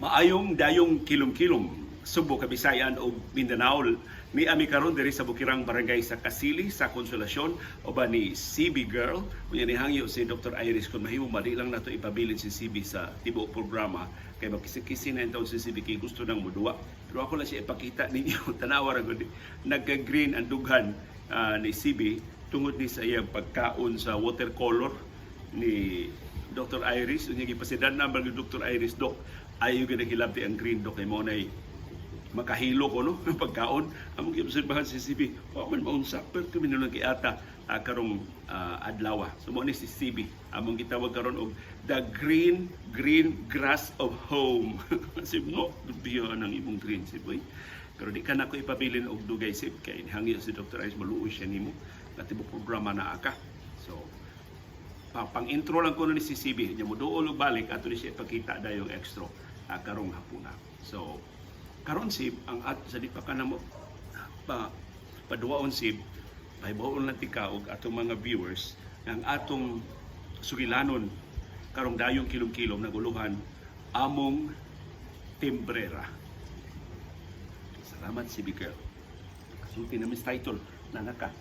Maayong dayong kilom-kilom, Sugbo, Kabisayan ug Mindanao. Ni ami karon diri sa Bukirang Barangay sa Kasili sa Konsolasyon uban ni CB Girl. Unya nihangyo si Dr. Iris kung mahimo mali lang nato ipabilin si CB sa tibuok programa kay magkisi-kisi na intawon si CB kay gusto nang muduwa. Pero ako lang siya ipakita ninyo, tanawa ra gud, nagka-green ang dughan ni CB tungod ni sa iyang pagkaon sa watercolor ni Dr. Iris. Unya gipasidan na ni Dr. Iris, "Dok, ayo gyud naghilamti ang green, Dok, kay mo nay makahilo ko no ng pagkaon." Among giobserbahan si CB, wa man maunsa, pero kami lang giata karong adlaw. So mo ni si CB, among gitawag karon og the green green grass of home. Sib, no biya ang imong green, si boy. Pero di ka na ko ipabilin og dugay, Sib, kay hangyo si Dr. Iris, maluoy siya nimo nga tibok programa na aka. So pang intro lang ko ni si CB nya, moduol og balik, ato ni siya ipakita dayong extra karong hapuna. So karon, Sib, ang at sa di pa ka namo pa paduwaon, Sib, pahibaw-on lang tika og atong mga viewers ang atong sugilanon karong dayong kilom-kilom naguluhan among timbrera. Salamat, CB girl. Kasulti namin sa title na naka.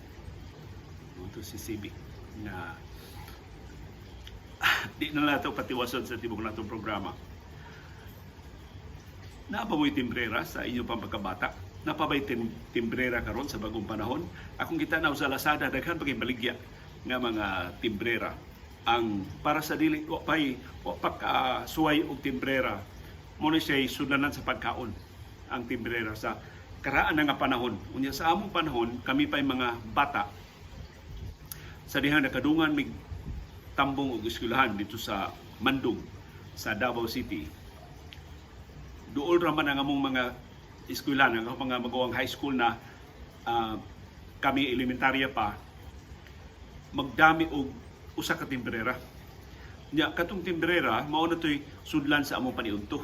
Ito si CB na di na nato patiwason sa tibok natong programa. Naa pa mo'y timbrera sa inyong pagkabata? Naa pa ba'y timbrera karon sa bagong panahon? Akong kita na sa Lazada, daghan pa kay baligya nga mga timbrera. Ang para sa dili wa pay wa pa ka suway og timbrera, mo ni siya sudlanan sa pagkaon ang timbrera sa karaan na nga panahon. Unya sa among panahon, kami pa'y mga bata sa dihang nakadungan mig tambong og eskwelahan dito sa Mandug sa Davao City. Duol ra man ang among mga eskwelahan, ang among mga maguwang high school na kami elementarya pa, magdami og usa ka timbrera. Nya katong timbrera mao na to'y sudlan sa among paniudto.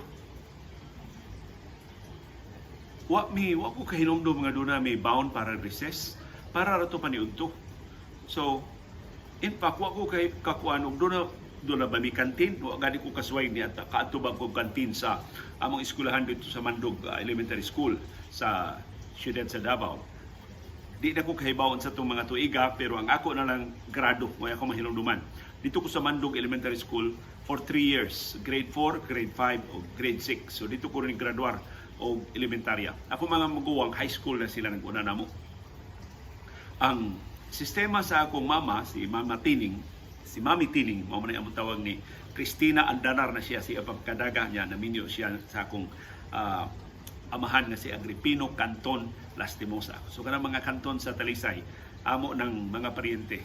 Wa ko kahinumdom nga doon na may bound para recess, para ra to paniudto. So in fact, wa ko kay kakuan og doon na ba may kantin, wa gani ko kasuway niya kaadto ba ko kantin sa among eskwelahan dito sa Mandug Elementary School sa siyudad sa Davao. Di na ko kahibawon sa itong mga tuiga, pero ang ako na lang grado mo ako mahinumduman. Dito ko sa Mandug Elementary School for 3 years, grade 4, grade 5 o grade 6. So dito ko rin graduar og elementarya. Ako mga maguwang high school na sila nag-una namo. Ang sistema sa akong mama, si Mama Tining, si Mami Tining, mao man ang among tawag ni Christina Andanar na siya, siya pagkadaga niya, naminyo siya sa akong amahan nga si Agripino Canton Lastimosa. So kanang mga kanton sa Talisay, amo ng mga paryente.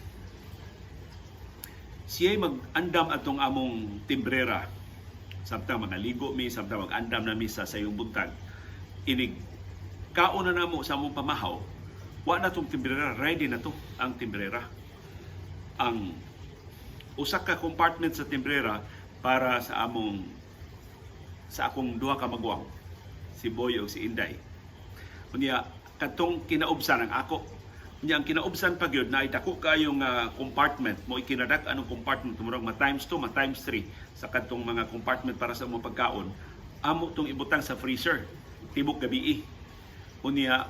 Siya'y mag-andam atong among timbrera. Samtang mga ligo mi, samtang mag-andam na mi sa sayong buntag. Inig kaon na namo sa among pamahaw, wa na tong timbrera, ready na to ang timbrera. Ang usa ka compartment sa timbrera para sa among sa akong duha ka maguwang, si Boy o si Inday. Unya kadtong kinaubsan ang ako. Unya ang kinaubsan pa gyud na dako kayo nga compartment mo, ikinadak anong compartment, murag ma times 2, ma times 3 sa kadtong mga compartment para sa mga pagkaon. Amo tong ibutang sa freezer tibok gabi. Unya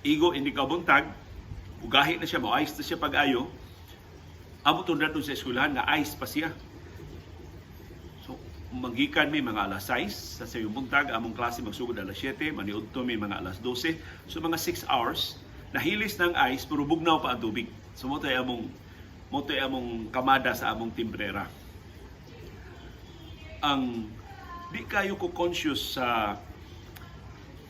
igo hindi ka buntag, ugahi na siya, mo ice na siya pag-ayo. Amo tong dadto sa eskwelahan nga ice pa siya. So, magikan mi mga alas 6 sa sayong buntag, among klase magsugod alas 7, maniudto mi mga alas 12. So mga 6 hours, nahilis ng ice pero bugnaw pa ang tubig. So mo to'y among kamada sa among timbrera. Ang di kayo ko conscious sa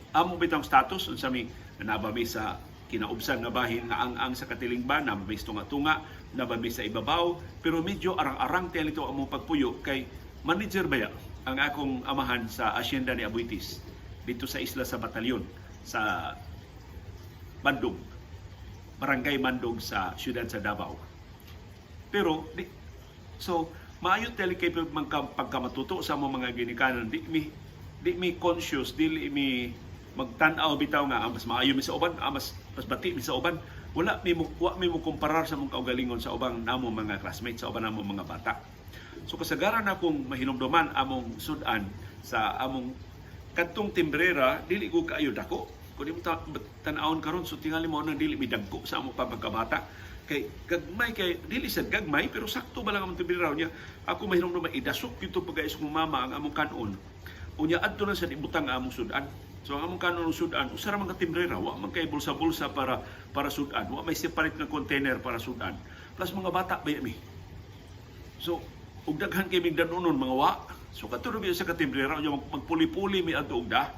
among bitang status, unsa mi, naba mi sa kinaubsan nga bahin nga ang-ang sa katilingban, naba mi sa tunga-tunga, naba mi sa ibabaw, pero medyo arang-arang tayo nito among pagpuyo kay manager baya ang akong amahan sa asyenda ni Aboitiz dito sa isla sa Batalyon sa Mandug, Barangay Mandug sa siyudad sa Davao. Pero di, so maayo teli kay pagkamatuto sa among mga ginikanan, di mi conscious, dili mi magtan-aw bitaw nga mas maayo mi sa uban, mas mas bati mi sa uban. Wala mi mo wa mi mo kumparar sa among kaugalingon sa ubang namo mga classmates, sa uban namo mga bata. So kasagaran akong mahinumduman among sudan sa among kadtong timbrera, dili ko kaayo dako. Kung di mo tan-awon karon, so tingali mo nang dili midagko sa among pagkabata. Kay gagmay kay dili sad gagmay, pero sakto ba lang among timbrera niya. Ako mahinumduman, idasok gyud pagkais kong mama ang among kanon. Unya adto na sa ibutang ang among sudan. So ang among kanon ug sudan, usa ra man ka timbrera, wa man kay bulsa-bulsa para sudan, wa may separate nga container para sudan. Plus mga bata ba mi. So ug daghan kay mig danunon mga wa. So kadto ra sa katimbrera, unya magpuli-puli mi adto og da.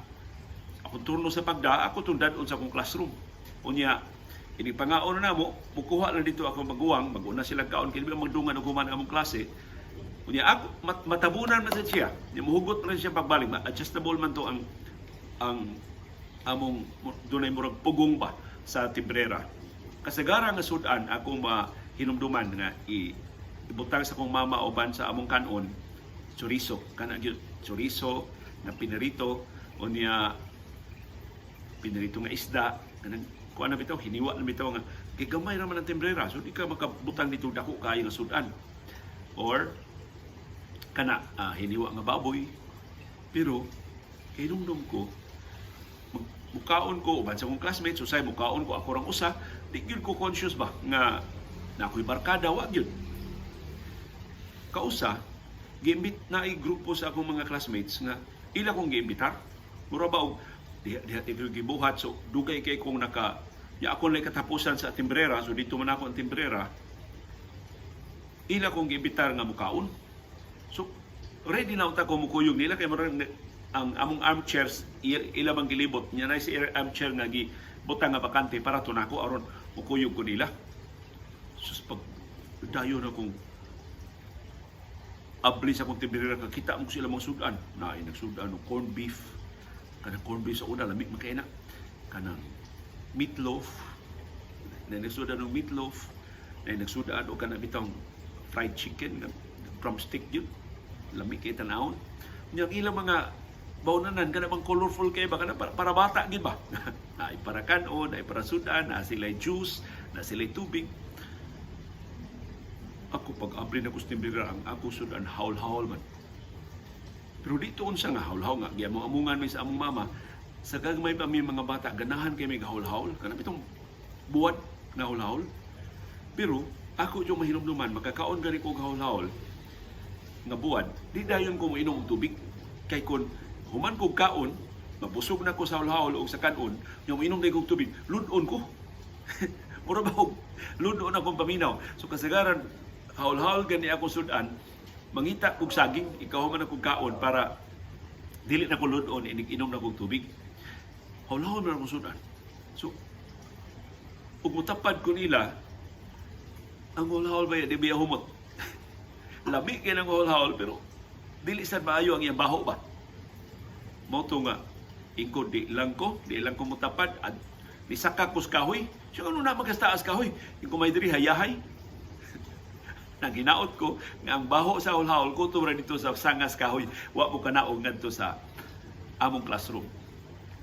Akong turno sa pagda, ako tong dad-on sa akong classroom. Unya ini pangaon na namo, mukuha lang dito akong maguwang, maguna sila kaon kay magdungan og human among klase. Unya ako matabunan man sa siya. Nya muhugot man siya pagbalik, adjustable man to ang among dunay murag pugong ba sa timbrera. Kasagara nga sudan akong mahinumduman nga ibutang sa akong mama uban sa among kanon, chorizo, kana gyud chorizo na pinirito, unya pinirito nga isda, kanang kuan na bitaw, hiniwa na bitaw nga kay gamay ra man ang timbrera, so di ka makabutang dito dako kaayo nga sudan or kana hiniwa nga baboy. Pero kay dumdum ko mukaon ko uban sa akong classmates, usay mukaon ko ako rang usa, di gyud ko conscious ba nga na ako'y barkada, wa gyud. Kausa giimbit na ay grupo sa akong mga classmates nga ila kong giimbitar, mura ba og diha diha tigil gibuhat, so dugay kay kong naka ya ako lang katapusan sa timbrera, so dito man ako ang timbrera, ila kong giimbitar nga mukaon. So ready na unta ko mukuyog nila kay murag ang among armchairs ila bang gilibot nya na si armchair nga gibutang nga bakante para tunako aron mukuyog ko nila. Sus, pag dayon akong abli sa akong timbrera, kakita mo sila mga sudan na ay nagsudan og corned beef, kanang corned beef sa una lami man kay na, kanang meatloaf na nagsudan og meatloaf, na nagsudan og kanang bitong fried chicken nga drumstick yun, lami kay tanawon nya. Ang ilang mga baunanan kana bang colorful kay ba, kana para bata gid ba, na para kanon, na para sudan, na sila juice, na sila tubig. Ako pag abri na ko sa timbrera, ang ako sudan haul-haul man, pero dito unsa nga haul-haul nga giamong-amungan mi sa among mama. Sa gagmay pa mi mga bata, ganahan kay mi haul-haul, kana bitong buwad nga haul-haul. Pero ako yung mahinumduman, makakaon gani ko og haul-haul nga buwad, di dayon ko moinom og tubig, kay kon human ko kaon, mabusog na ko sa haul-haul og sa kanon, yung moinom day kog tubig, lud-on ko. Mura ba og lud-on akong paminaw. So kasagaran haul-haul gani ako sudan, mangita kog saging ikaw man akong kaon para dili na ko lud-on inig inom na kog tubig. Haul-haul man akong sudan. So ug mutapad ko nila, ang haul-haul ba di biya humot. Lami kay nang haul-haul, pero dili sad maayo ang iyang baho ba. Mao to nga ingko di lang ko mutapad at nisaka ko sa kahoy. So ano na magkastaas kahoy? Ingko may diri hayahay. Naginaot ko nga ang baho sa haul-haul ko ra dito sa sangas kahoy. Wa mo kanaog ngadto sa among classroom.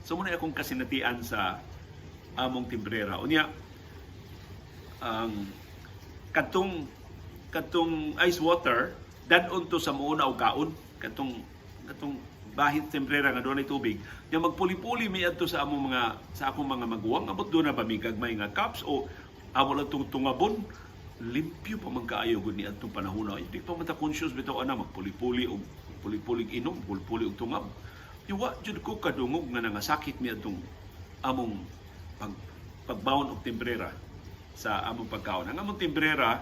So muna akong kasinatian sa among timbrera. Unya ang katong ice water dad-on to sa muuna og kaon, katong bahit timbrera nga dunay tubig nya, magpuli-puli mi adto sa among mga sa akong mga maguwang, abot doon na ba mi gagmay nga cups o amo lang tong tungabon. Limpyo pa man kaayo gud ni adtong panahon. Di pa man ta conscious bitaw ana magpuli-puli og puli-puli inom, puli-puli og tungab. Wa jud ko kadungog nga nangasakit mi adtong among pagbawon og timbrera sa among pagkaon. Ang among timbrera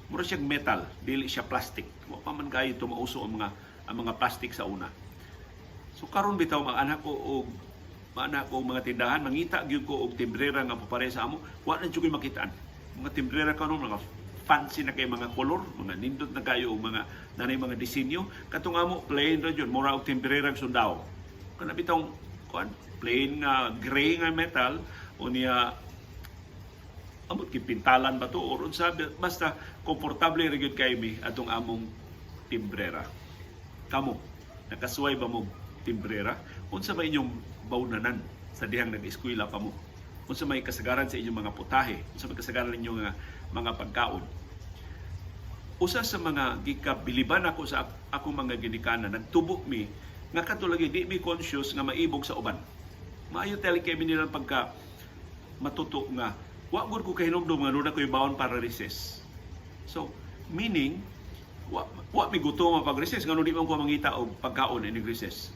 mura siyang metal, dili siya plastic. Wa pa man kayo tumauso ang mga plastic sa una. So karon bitaw mga anak ko og maanak ko og mga tindahan, mangita gyud ko og timbrera nga pareha sa amo, wa na jud ko'y makitaan. Mga timbrera karon mga fancy na kay mga kolor, mga nindot na kayo og mga nanay mga disenyo. Katong amo plain ra jud, mura og timbrera sundao. Kana bitong kuan, plain nga gray nga metal, unya amot gipintalan ba to or unsa, basta komportable ra gyud kay mi atong among timbrera. Kamo, nakasuway ba mo timbrera? Unsa may inyong bawnanan sa dihang nag-eskwela pa mo? Unsa may kasagaran sa inyong mga putahe? Unsa may kasagaran ninyong mga pagkaon? Usa sa mga gikabiliban ako sa akong mga ginikanan, nagtubo mi nga kato lagi di mi conscious nga maibog sa uban. Maayo tali kay mi nilang pagka matuto nga wa gud ko kahinumdum nga duna ko'y baon para recess. So, meaning wa mi gutom pag recess ngano di man ko mangita og pagkaon inig recess.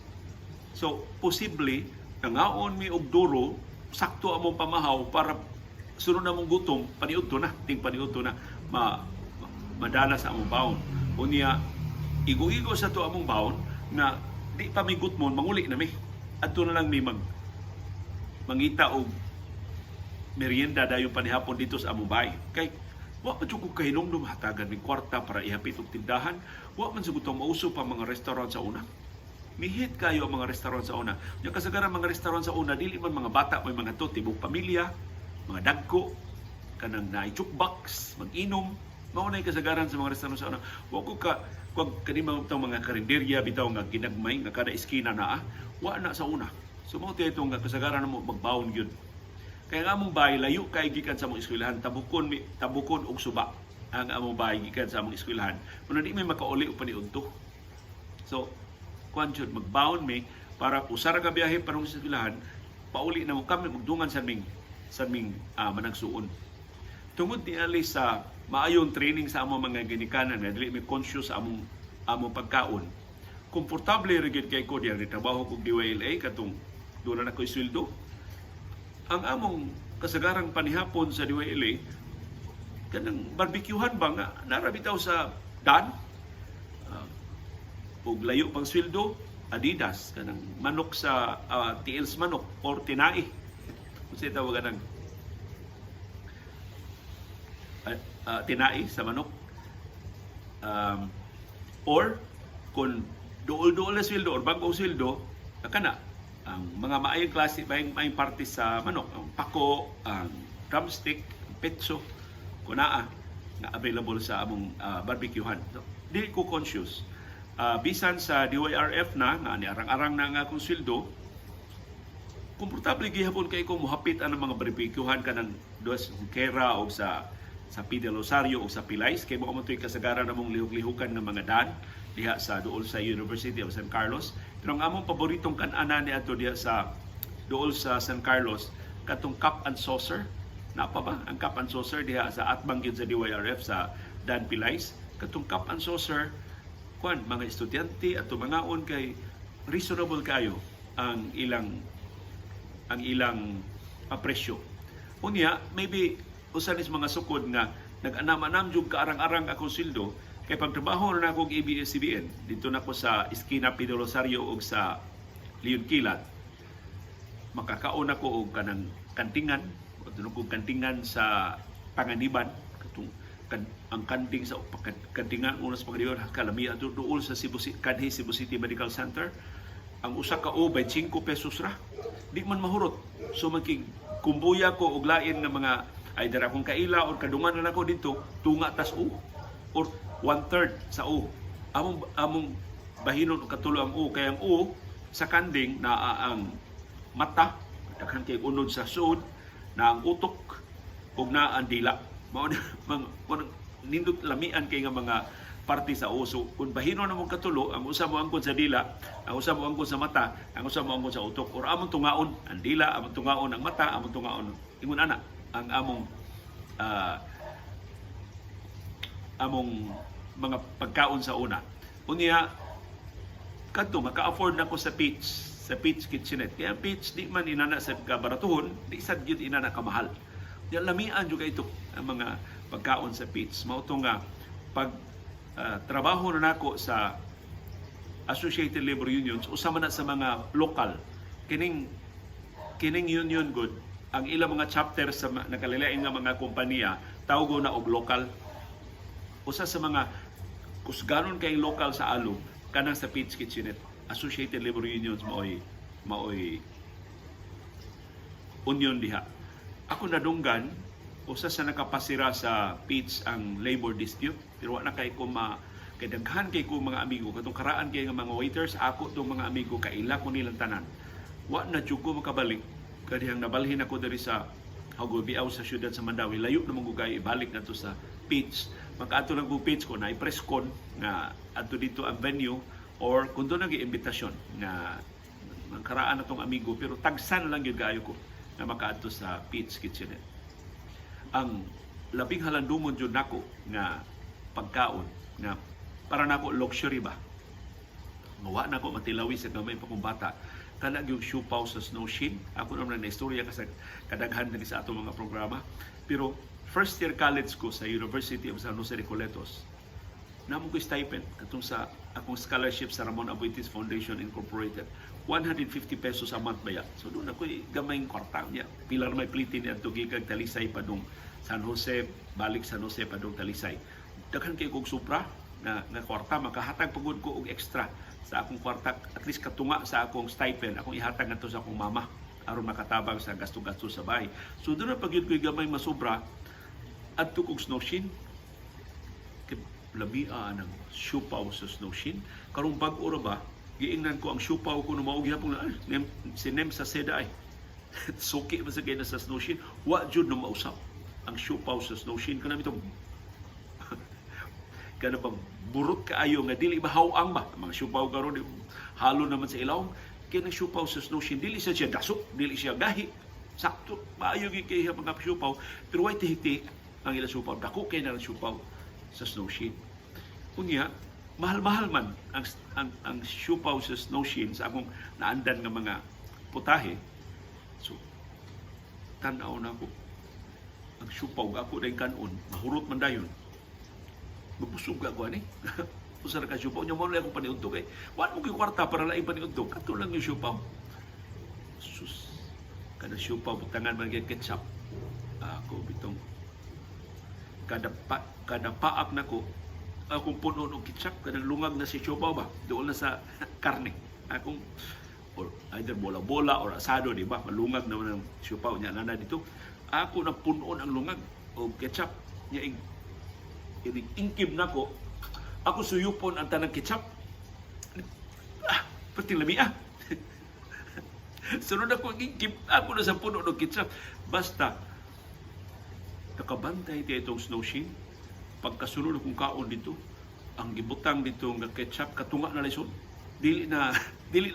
So, posible nangaon mi og duro, sakto among pamahaw para sunod na mong gutom, paniudto na, ting paniudto na ma madala sa among baon. Unya igo-igo sa to among baon nga di pa mi gutmon, manguli na mi. Adto na lang mi mangita og merienda dayon panihapon dito sa among bahay. Kay wa man jud ko kahinumdum hatagan mig kwarta para ihapit og tindahan. Wa man jud mauso pa mga restaurant sa una. Mihit kayo ang mga restaurant sa una. Yung kasagaran mga restaurant sa una, dili man mga bata may mga to, tibok pamilya, mga dagko, kanang naay jukebox, mag-inom. Mao na kasagaran sa mga restaurant sa una. Wa ko ka kung kani mga mga karinderya bitaw nga ginagmay nga kada eskina naa, wa na sa una. So mao itong nga kasagaran mo magbaon gyud. Kaya nga among bahay layo kay gikan sa among eskwelahan, tabukon mi, tabukon og suba ang among bahay gikan sa among eskwelahan. Kuno di mi makauli og paniudto. So kuan jud, magbaon mi para usa ra ka biyahe padung sa eskwelahan, pauli na mo kami magdungan sa ming managsuon. Tungod ni sa maayong training sa among mga ginikanan nga dili mi conscious sa among pagkaon. Komportable ra gyud kay ko diyan trabaho kog DYLA katong doon na ako'y sweldo. Ang among kasagarang panihapon sa DYLA kanang barbecuehan ba nga nara bitaw sa dan, ug layo pang sweldo, Adidas kanang manok sa TL's manok or tinai kung sa tawag ng tinai sa manok, or kung duol-duol na sweldo or bagong sweldo kana ang mga maayong klase, maayong parte sa manok, ang pako, ang drumstick, ang petso kunaa nga available sa among barbecuehan. So, dili ko conscious. Bisan sa DYRF na nga ni arang-arang na nga akong sweldo, komportable gihapon kay ko muhapit ang mga barbecuehan kanang dos Junquera o sa P. del Rosario o sa Pilais kay mao man to'y kasagaran namong lihok-lihukan ng mga dan diha sa duol sa University of San Carlos. Pero ang among paboritong kan-anan ni ato diha sa duol sa San Carlos katong Cup and Saucer. Napa ba ang Cup and Saucer diha sa atbang gyud sa DYRF sa Dan Pilais? Katong Cup and Saucer, kuan, mga estudyante at mangaon kay reasonable kayo ang ilang presyo. Unya, maybe usa ni sa mga sukod nga nag-anam-anam jud kaarang-arang akong sweldo kay pagtrabaho na ako og ABS-CBN dito na ko sa Esquina P. del Rosario og sa Leon Kilat, makakaon ako og kanang kantingan o og kantingan sa Panganiban katong kan, ang kanding sa kantingan una sa Panganiban kalami ato duol sa Cebu City, kanhi Cebu City Medical Center. Ang usa ka o by 5 pesos ra, di man mahurot. So magkig kumbuya ko og lain nga mga either akong kaila or kadungan na nako dito, tunga tas u or 1/3 sa u. Among bahinon og katulo ang u kay ang u sa kanding naa ang mata, daghan kay unod sa suod, na ang utok ug naa ang dila. Mao na mao nindot lamian kay nga mga parte sa uso. Kung bahinon na mong katulo, ang usa mo angkon sa dila, ang usa mo angkon sa mata, ang usa mo angkon sa utok, or among tungaon ang dila, among tungaon ang mata, among tungaon ingon ana ang among among mga pagkaon sa una. Unya kadto maka-afford na ko sa Peach Kitchenette. Kaya ang Peach di man inana sa kabaratuhon, di sad gyud inana kamahal. Di lamian jud kay ito ang mga pagkaon sa Peach. Mao to nga pag trabaho na nako sa Associated Labor Unions, usa man na sa mga lokal kining kining union good ang ilang mga chapter sa nakalilain nga mga kompanya tawgo na og lokal. Usa sa mga kusganon kay lokal sa ALU kanang sa Peach Kitchenette. Associated Labor Unions maoy union diha. Ako nadunggan usa sa nakapasira sa Peach ang labor dispute, pero wa na kay ko ma kay daghan kay ko mga amigo katong karaan kay nga mga waiters ako tong mga amigo, kaila ko nilang tanan. Wa na jud ko makabalik kadihang nabalhin ako diri sa Hagobiaw sa siyudad sa Mandaue. Layo na mong ibalik nato sa Peach. Makaadto lang kong Peach kung naay press con nga adto dito ang venue or kung doon nag imbitasyon nga karaan na tong amigo, pero tagsan lang gyud kaayo ko na makaadto sa Peach Kitchenette. Ang labing halandumon jud nako nga pagkaon nga para nako luxury ba, mawa na ko matilawi sa gamay pa kong bata, kana gyud siopao sa Snowshin. Ako naman na istorya kasi kadaghan din sa atong mga programa, pero first year college ko sa University of San Jose Recoletos, namo ko stipend katong sa akong scholarship sa Ramon Aboitiz Foundation Incorporated, 150 pesos a month baya. So doon ako gamay kwarta niya, pila ra may pliti ni adto gikan Talisay padung San Jose, balik San Jose padung Talisay. Daghan kay kog sobra na nga kwarta, makahatag pagud ko og extra sa akong kwarta, at least katunga sa akong stipend akong ihatag ngadto sa akong mama aron makatabang sa gasto-gasto sa bahay. So doon na pag ko gamay masobra, adto kog Snowshin kay lamia ng siopao sa Snowshin. Karong bag-o ra ba, giingnan ko ang siopao ko no mao gihapon na ay, nem, si Nem sa seda ay suki man sa kay na sa Snowshin. Wa jud no mausap ang siopao sa Snowshin, kana bitong kana bang burot kaayo nga dili ba hawang ba. Ang mga siopao karon halo naman sa ilawom. Kay nang siopao sa Snowshin, dili sa siya dasok, dili siya gahi, sakto maayo gyud kay mga siopao, pero way tihik-tihik ang ilang siopao. Dako kay na ang siopao sa Snowshin. Unya mahal-mahal man ang siopao sa Snowshin sa akong naandan nga mga putahe. So tan-aw na ako ang siopao, ako dayong kanon, mahurot man dayon, mabusog ako ani. Usa ra ka siopao nya, mao lang akong paniudto kay wa mo gyud kwarta para laing paniudto, kato lang yung siopao. Sus, kada siopao butangan man gyud ketchup. Ako bitong kada paak nako, akong puno og ketchup, kanang lungag na si siopao ba, doon na sa karne akong, or either bola-bola or asado, di ba, malungag naman ang siopao niya nana dito. Ako na punon ang lungag og ketchup niya, ing inig ingkib nako, ako suyupon ang tanang ketchup. Ah, pati lami ah. Sunod ako ang ingkib, ako na sa puno ng ketchup. Basta nakabantay ti itong Snowshin, pagkasunod akong kaon dito, ang gibutang dito nga ketchup katunga na lisod, dili na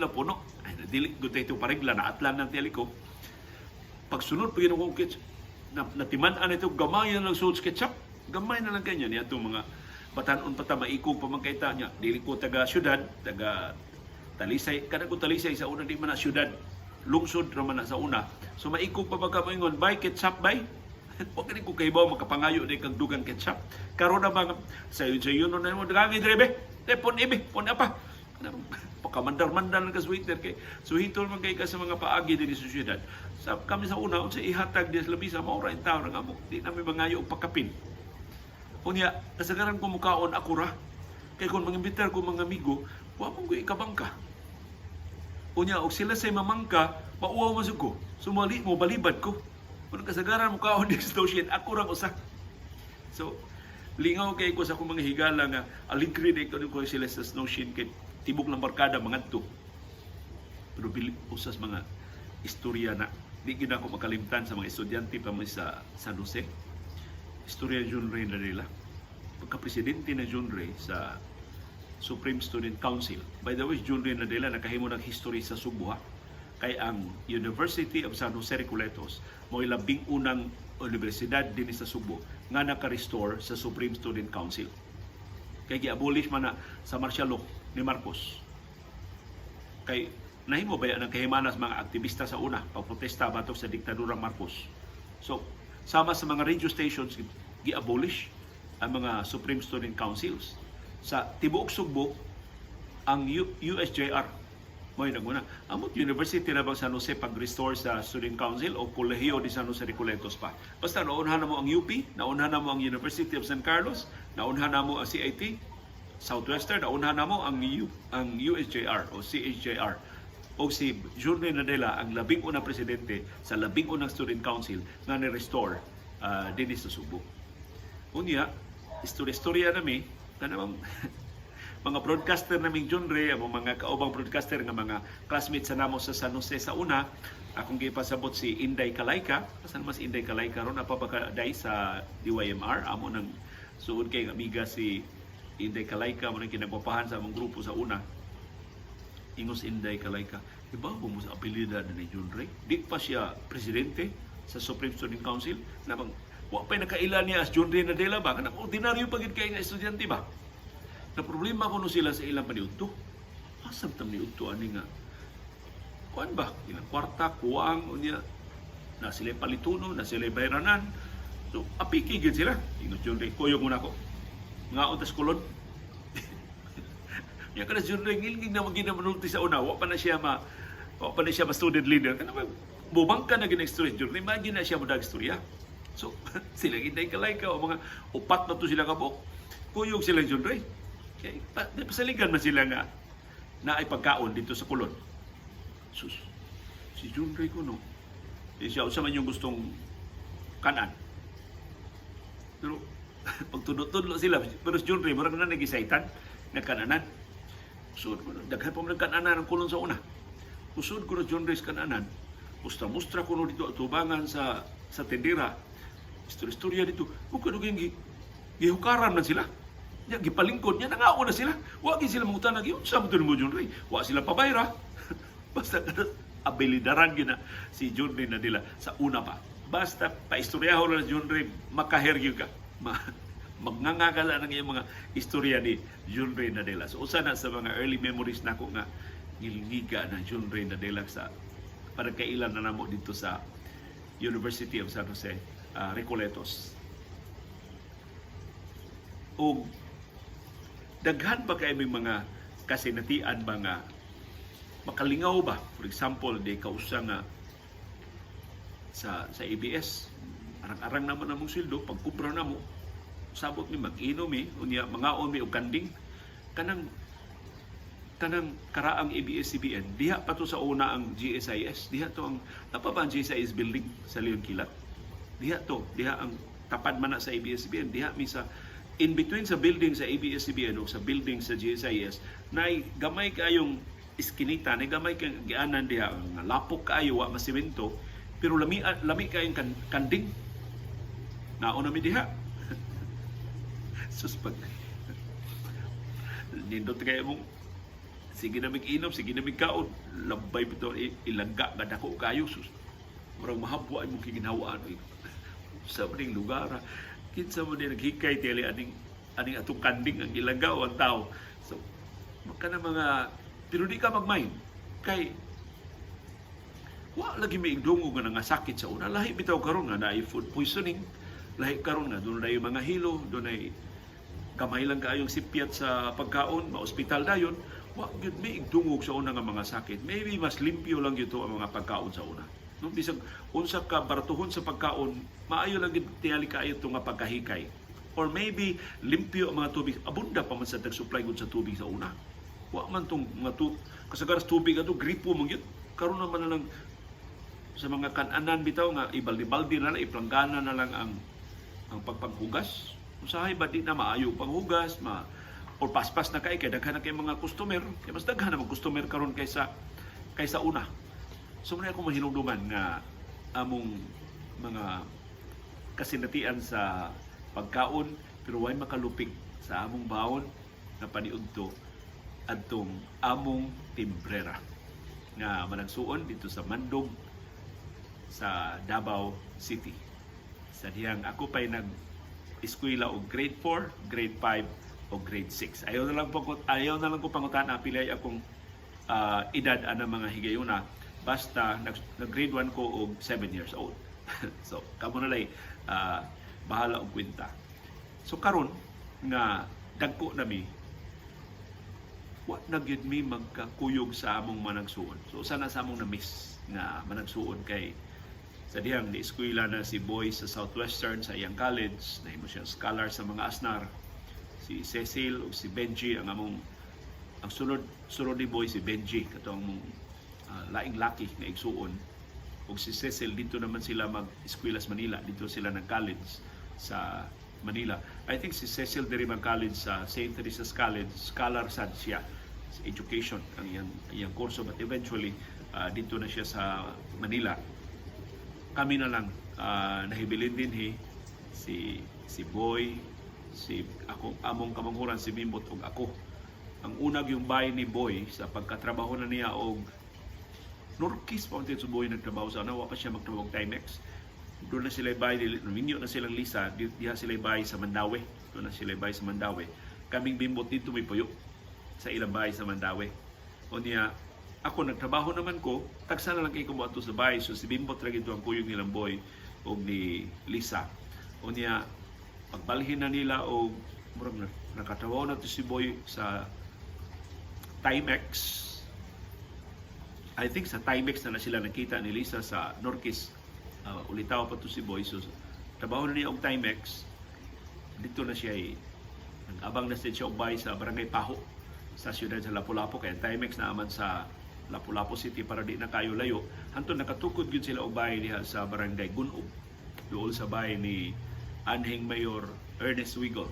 puno. Ay, dili gud ito paregla na atlan ng teli ko. Pagsunod pag akong ketchup na, natiman-an ito, gamay na lang sud ketchup, gamay na lang kanya niya itong mga batanon pa ta, maikog pa man kay ta niya. Dili ko taga syudad, taga Talisay kada ko. Talisay sa una di man na syudad, lungsod ra man na sa una. So maikog pa ba ka moingon, "Bay, ketchup bay?" Wa kani ko kahibaw makapangayo di kag dugang ketchup. Karon na ba, sayon sayon na mo dagagi dire be. De pon ibi, pon apa. Pakamandar-mandar lang ka sa waiter kay suhitol man kay ka sa mga paagi dinhi sa syudad. Sa kami sa una, unsa ihatag di sa lamisa, mao ra intaw ra mo. Di nami mangayo og pakapin. Unya, kasagaran ko mukaon ako ra. Kay kung mangimbitar ko mga amigo, wa man ko ikabangka. Unya, og sila say mamangka, mauwaw man ko. Sumali mo balibad ko. Kung kasagaran mo kaon di sa, ako rang usa. So, lingaw kay ko sa akong mga higala nga aligre di ko ko sila sa Snowshin kay tibok ng barkada mangadto. Pero bili usas mga istorya na di gid ako makalimtan sa mga estudyante pa mo sa San Jose. Istorya John Ray Nadela. Pagka-presidente na John Ray sa Supreme Student Council. By the way, John Ray Nadela nakahimo ng history sa Sugbo ha. Kay ang University of San Jose Recoletos mo labing unang universidad din sa Sugbo nga naka-restore sa Supreme Student Council. Kay gi-abolish man na sa martial law ni Marcos. Kay nahimo ba ang kahimanas mga aktivista sa una pagprotesta batok sa diktadurang Marcos. So sama sa mga radio stations, gi-abolish ang mga Supreme Student Councils. Sa tibuok Sugbo, ang USJR mo naguna. Amot University na bang San Jose pag-restore sa Student Council o Kolehiyo de San Jose Recoletos pa? Basta naunhan na mo ang UP, naunhan na mo ang University of San Carlos, naunhan na mo ang CIT, Southwestern, naunhan na mo ang USJR o CHJR. O si Jurne Nadela ang labing unang presidente sa labing unang Student Council nga ni-restore dinhi sa Sugbo. Unya, istorya-istorya nami, kanang mga broadcaster naming John Ray, ang mga kaubang broadcaster nga mga classmates sa namo sa San Jose sa una, akong gipasabot si Inday Kalayka. Asan mas Inday Kalayka ron? Napapakaday sa DYMR, amo ng Suod kay amiga si Inday Kalayka mo nang kinagwapahan sa among grupo sa una. Ingos Inday Kalayka, "Iba mo sa apelida ni John Ray?" Di pa siya presidente sa Supreme Student Council. Nabang, wa pa nakaila niya as John Ray Nadela ba? Kanang ordinaryo pa gid kay nga estudyante ba? Na problema kuno sila sa ilang paniudto. Asa tam niudto ani nga kuan ba? Ilang kwarta, kuwang, unya, na sila palituno, na sila bayranan. So, apiki gid sila. Ingos John Ray, "Kuyog muna ko. Mga tas kulon." Ya kana John Ray ngilngig na magina manulti sa una, wa pa na siya ma student leader. Kana ba bubangka na gid istorya John Ray, magi na siya modag istorya. So sila Inday Kalayka o mga upat na to sila kabuk. Kuyog sila John Ray. Kay pa, pasaligan man sila nga na ay pagkaon dito sa kulon. Sus, si John Ray kuno. Di siya unsa man yung gustong kanan. Pero pagtudlo-tudlo sila, pero si John Ray murag na nagisaitan nga kananan. Usod ko, daghan pa man kananan ang kulon sa una. Usod ko na John Ray sa kananan. Mustra-mustra ko no dito atubangan sa tendera. Istorya-istorya dito. Bukod og gihukaran man sila. Nya gipalingkod niya, nangao na sila. Wa gid sila mangutana gyud sa mo mo John Ray. Wa sila pabayra. Basta kada abilidaran gyud na si John Ray na nila sa una pa. Basta paistoryaho lang si John Ray, makaher gyud ka. Magnganga ka lang ng iyong mga istorya ni John Ray Nadela. So usa na sa mga early memories nako nga ngilngiga na John Ray Nadela sa para kailan na namo dito sa University of San Jose, Recoletos. O daghan ba kay may mga kasinatian ba nga makalingaw ba? For example, di kausa nga sa ABS, arang-arang naman among sweldo, pagkubra namo, sabot mi mag-inom mi, unya mangaon mi og kanding. Kanang karaang ABS-CBN, diha pa to sa una ang GSIS, diha to ang napa ba ang GSIS building sa Leon Kilat? Diha to, diha ang tapad man na sa ABS-CBN, diha mi sa in between sa building sa ABS-CBN o sa building sa GSIS, na gamay kayong iskinita, na gamay kay gianan diha, nga lapok kaayo, wa masimento, pero lami lami kayong kanding. Nauna mi diha. Sus, pag nindot kayo mong sige na mig-inom, sige na mig-kaon, labay bitaw ilangga nga dako kayo, sus. Murag mahabwa imong kiginhawaan. Sa maning lugar, ah. Kinsa mo din naghikay tili aning atong kanding ang ilangga o ang tao. So, maka na mga pero di ka mag-mind kay wa lagi may igdungog nga nangasakit sa una. Lahi bitaw karon nga naay food poisoning, lahi karon nga dunay mga hilo, dunay gamay lang kaayong sipyat sa pagkaon, ma-ospital dayon. Wa gyud may igdungog sa una nga mga sakit. Maybe mas limpyo lang gyud to ang mga pagkaon sa una. No, bisag unsa ka baratuhon sa pagkaon, maayo lang gyud tingali kaayo to nga pagkahikay. Or maybe limpyo ang mga tubig. Abunda pa man sa tag-supply gud sa tubig sa una. Wa man tong mga kasagaran sa tubig ato gripo man gyud. Karon naman na lang sa mga kananan bitaw nga ibaldi-baldi na lang, iplanggana na lang ang pagpaghugas. Usahay ba di na maayo panghugas, ma or paspas na kay kay daghan na kay mga customer, kay mas daghan na mga customer karon kaysa una. So muna ako mahinumduman nga among mga kasinatian sa pagkaon, pero way makalupig sa among baon na paniudto adtong among timbrera nga managsuon dito sa Mandog sa Davao City. Sa dihang ako pa'y nag eskwela og grade 4, grade 5 o grade 6. Ayaw na lang ko pangutan pila akong edad ana mga higayuna, basta nag grade 1 ko og 7 years old. So kamo na lay bahala og kwenta. So karon nga dagko na mi, wa na gyud mi magkakuyog sa among managsuon. So usa na sa among na-miss nga managsuon kay sa dihang ni eskwela na si Boy sa Southwestern sa iyang college, nahimo siya scholar sa mga asnar. Si Cecil ug si Benji ang among ang sunod sunod ni Boy, si Benji katong among laing laki nga igsuon, ug si Cecil dito naman sila mag-eskwela sa Manila, dito sila nag-college sa Manila. I think si Cecil diri mag-college sa St. Teresa's College, scholar sad siya sa education ang iyang kurso, but eventually dito na siya sa Manila. Kami na lang nahibilin din he si si Boy, Si ako, among kamanghuran si Bimbot ug ako. Ang unag yung bahay ni Boy sa pagkatrabaho na niya og Norquist pa until si Boy nagtrabaho sa ano, wa pa siya magtrabaho og Timex. Doon na sila bahay, minyo na silang Lisa, diha sila bahay sa Mandaue. Doon na sila bahay sa Mandaue. Kaming Bimbot dito may puyo sa ilang bahay sa Mandaue. O niya, ako nagtrabaho naman ko, tagsa na lang kay ko moadto sa bahay. So si Bimbot ra gid ang kuyog nilang Boy og ni Lisa. O niya, pagbalhin na nila og murag nakatrabaho na to si Boy sa Timex. I think sa Timex na sila nakita ni Lisa sa Norquist. Ulitaw pa to si Boy. So, trabaho na niya og Timex. Dito na siya eh, nag-abang na siya og bahay sa Barangay Paho sa siyudad sa Lapu-Lapu. Kaya Timex na aman sa Lapu-Lapu City para di na kayo layo. Hantod nakatukod gyud sila og bahay diha sa Barangay Gun-ob. Duol sa bahay ni anhing Mayor Ernest Wigol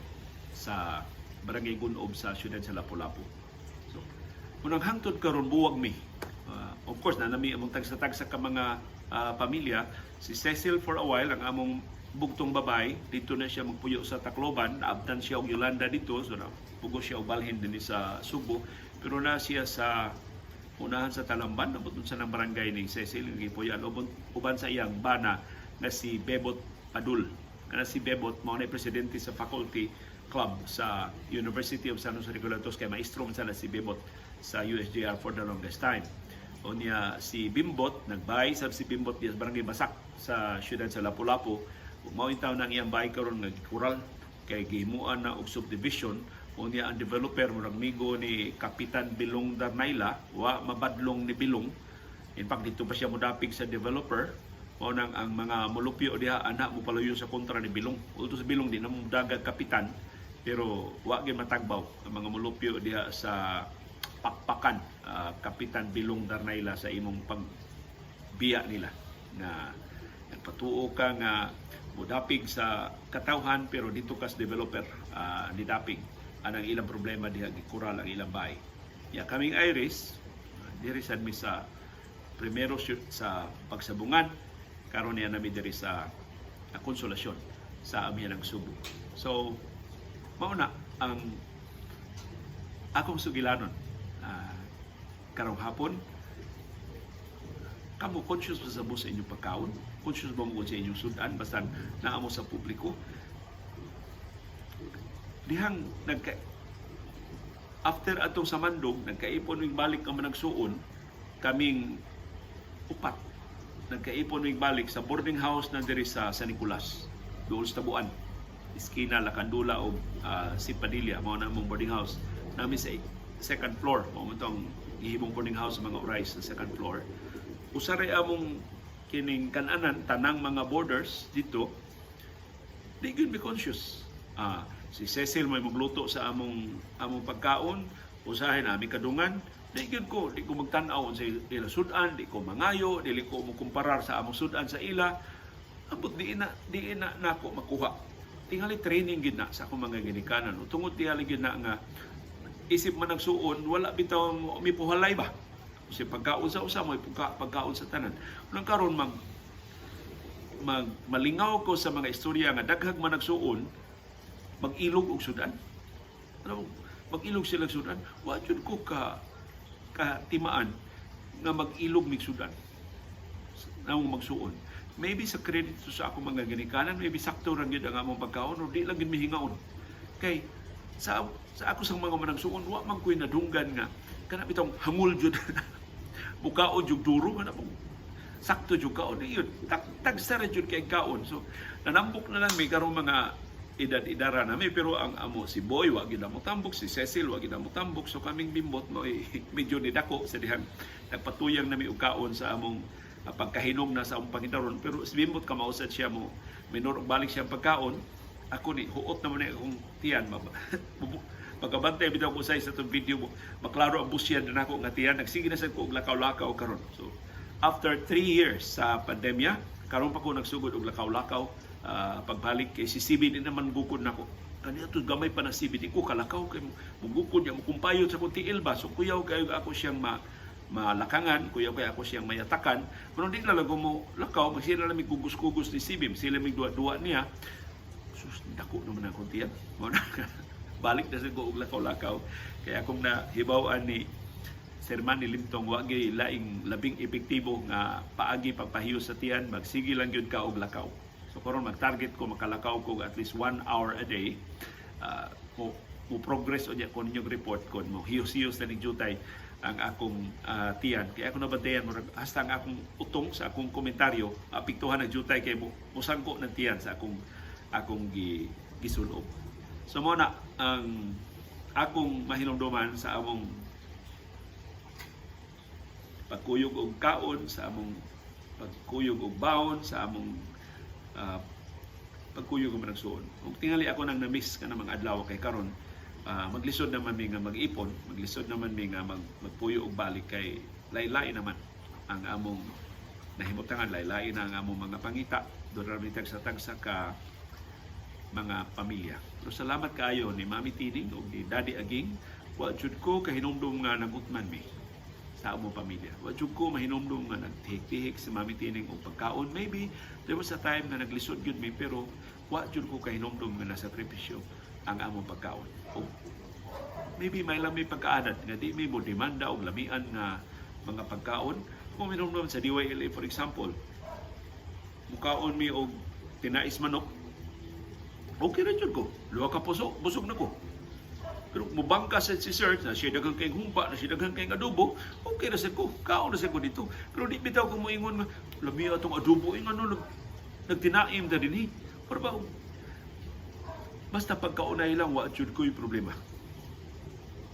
sa Barangay Gun-ob sa siyudad sa Lapu-Lapu. So, unang hangtod karon buwag mi. Of course, na nami among tagsa-tagsa ka mga pamilya. Si Cecil for a while, ang among bugtong babay, dito na siya magpuyo sa Tacloban. Naabtan siya og Yolanda dito, so na pugo siya og balhin dinhi sa Subo. Pero na siya sa unahan sa Talamban, abot sa nang barangay ni Cecil, nga gipuyoan uban, uban sa iyang bana nga si Bebot Padul. Kana si Bebot mao na presidente sa faculty club sa University of San Jose Recoletos kay maestro man sana si Bebot sa USJR for the longest time. O niya si Bimbot, nagbay sab si Bimbot diya sa Barangay Basak sa siyudad sa Lapu-Lapu. Ug mao taon ang iyang bahay karon nga gikural kay gihimuan na og subdivision. O niya ang developer murag migo ni Kapitan Bilong Darnayla, wa mabadlong ni Bilong. In fact, dito pa siya modapig sa developer. Mao nang ang mga molupyo diha ana mo paluyo sa kontra ni Bilong. Although sa Bilong di na mo dagag kapitan, pero wa gyud matagbaw ang mga molupyo diha sa pakpakan Kapitan Bilong Darnayla sa imong pagbiya nila nga nagpatuo ka nga modapig sa katawhan, pero dito kas developer nidapig. Anang ilang problema diha, gikural ang ilang bahay. Ya kaming Iris diri sad mi sa primero sa Pagsabungan, karon niya nami diri sa Konsolasyon sa amihan ng Subo. So mao na ang akong sugilanon karong hapon. Kamo, conscious ba sa mo sa inyong pagkaon? Conscious ba mo sa inyong sudan basta naa mo sa publiko? Dihang nagka after atong sa Mandog, nagkaipon mig balik ang managsuon, kaming upat. Nagkaipon mig balik sa boarding house na diri sa San Nicolas, doon sa Tabuan. Iskina Lakandula o si Padilla, mao na among boarding house. Nami sa second floor, mao man tong gihimong boarding house sa mga oray sa second floor. Usaray among kining kananan, tanang mga boarders dito, di gyud be conscious. Si Cecil may magluto sa among pagkaon, usahay na aming kadungan, di gyud ko, di ko magtan-aw sa ila sudan, di ko mangayo, dili ko mokumparar sa among sudan sa ila. Ambot di na nako makuha. Tingali training gid na sa akong mga ginikanan. O tungod tingali gid na nga isip man nagsuon, wala bitaw mipuhalay ba. Kasi pagkaon sa usa mo pagkaon sa tanan. Nang karon mag mag malingaw ko sa mga istorya nga daghag man nagsuon mag-ilog og sudan. Ano, mag-ilog sila og sudan? Wa jud ko ka katimaan nga mag-ilog mig sudan. Namong magsuon. Maybe sa credit to sa akong mga ginikanan, maybe sakto ra gyud ang among pagkaon o di lang gyud mihingaon. Kay sa ako sang mga managsuon, wa man ko'y nadunggan nga kana bitong hangul jud. Mukaon jud duro kana mo sakto jud kaon yun. Tagsa ra jud kay kaon. So nanambok na lang mi karong mga edad-edara nami, pero ang amo si Boy wa gid mo tambok, si Cecil wa gid mo tambok, so kaming Bimbot mo eh, medyo nidako sa dihang nagpatuyang nami og kaon sa among pagkahinom na sa among pangidaron. Pero si Bimbot kamausad siya mo minor og balik siya ang pagkaon. Ako ni huot naman ni akong tiyan. Pagkabantay bitaw ko sa itong video mo, maklaro ang busyan na nako nga tiyan. Nagsige na sad ko og lakaw-lakaw karon. So after 3 years sa pandemya, karon pa ko nagsugod og lakaw-lakaw. Pagbalik kay si CB di naman gukod nako. Kaniya to gamay pa na CB, di ko kalakaw kay mugukod niya, mukumpayot sa kong tiil ba. So kuyaw kayo ako siyang malakangan, kuyaw kay ako siyang mayatakan. Pero di na lang mo lakaw, magsila lang mig kugos-kugos ni CB, sila mig duwa-duwa niya. Sus, dako naman akong tiyan. Mao na, balik na sa ko og lakaw-lakaw. Kaya akong nahibaw-an ni Sir Manny Limtong, wa gyud laing labing epektibo nga paagi pagpahiyos sa tiyan, magsige lang gyud ka og lakaw. So karon mag-target ko makalakaw ko at least 1 hour a day. Mo progress unya ko ninyong report kon mo hiyos-hiyos na ning jutay ang akong tiyan. Kaya ako nabantayan, murag hasta ang akong utong sa akong komentaryo apektuhan ng jutay kay mo musangko ng tiyan sa akong akong gisulob. So mao na ang akong mahinumduman sa among pagkuyog og kaon, sa among pagkuyog og baon, sa among pagkuyog og managsuon. Ug tingali ako nang na-miss ka mga adlaw kay karon maglisod naman mi nga mag-ipon, maglisod naman mi nga magpuyo og balik kay laylay naman ang among nahimutangan, laylay na ang among mga pangita. Doon ra mi tagsa-tagsa ka mga pamilya. Pero salamat kaayo ni Mami Tining ug ni Daddy Aging. Wa jud ko kahinumdum nga nagutman mi sa among pamilya. Wa jud ko mahinumdum nga nagtihik-tihik si Mami Tining og pagkaon. Maybe there was a time nga naglisod gyud mi, pero wa jud ko kahinumdum nga nasakripisyo ang among pagkaon. O maybe may lang may pagkaanad nga di mi mo demanda og lamian nga mga pagkaon. Kung minumdum sa DYLA, for example, mukaon mi og tinais manok, okay ra jud ko. Duha ka puso, busog na ko. Pero mubangka sa si sir, na siya daghang kayong humpa, na siya daghang kayong adobo, okay na sad ko, kaon na sad ko dito. Pero di bitaw ko moingon nga, lami atong adobo, ingon no, nagtinaim ta dinhi. Pero ba, basta pagkaunay lang, wa jud ko'y problema.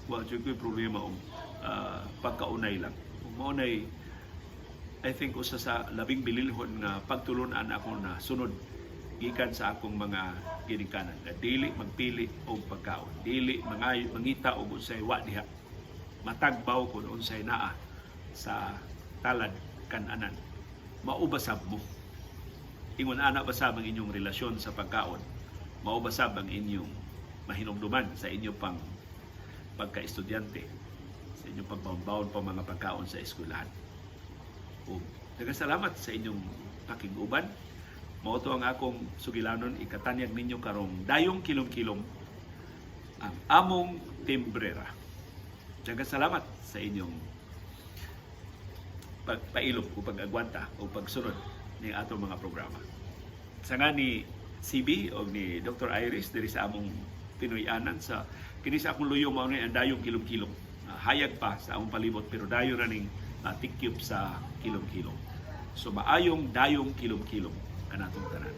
Wa jud ko'y problema og pagkaunay lang. Ug mao nay, I think, usa sa labing bililhon nga pagtulunan ako na sunod gikan sa akong mga ginikanan na dili magpili og pagkaon, dili mangayo, mangita og unsay wa diha, matagbaw kun unsay naa sa talad kananan. Mao ba sab mo? Ingon ana ba sab ang inyong relasyon sa pagkaon? Mao ba sab ang inyong mahinumduman sa inyong pang pagka-estudyante, sa inyong pagbaon pa mga pagkaon sa eskwelahan? Ug salamat sa inyong pakig-uban. Mao to ang akong sugilanon, ikatanyag ninyo karong dayong kilom-kilom ang among timbrera. Daghang salamat sa inyong pagpailog o pag-agwanta o pagsunod ng atong mga programa. Sa nga ni CB o ni Dr. Iris diri sa among Pinoy-anan sa kini sa akong luyo, mao ni ang dayong kilom-kilom. Hayag pa sa among palibot pero dayo ra ning tikyop sa kilom-kilom. So maayong dayong kilom-kilom kanatong tanan.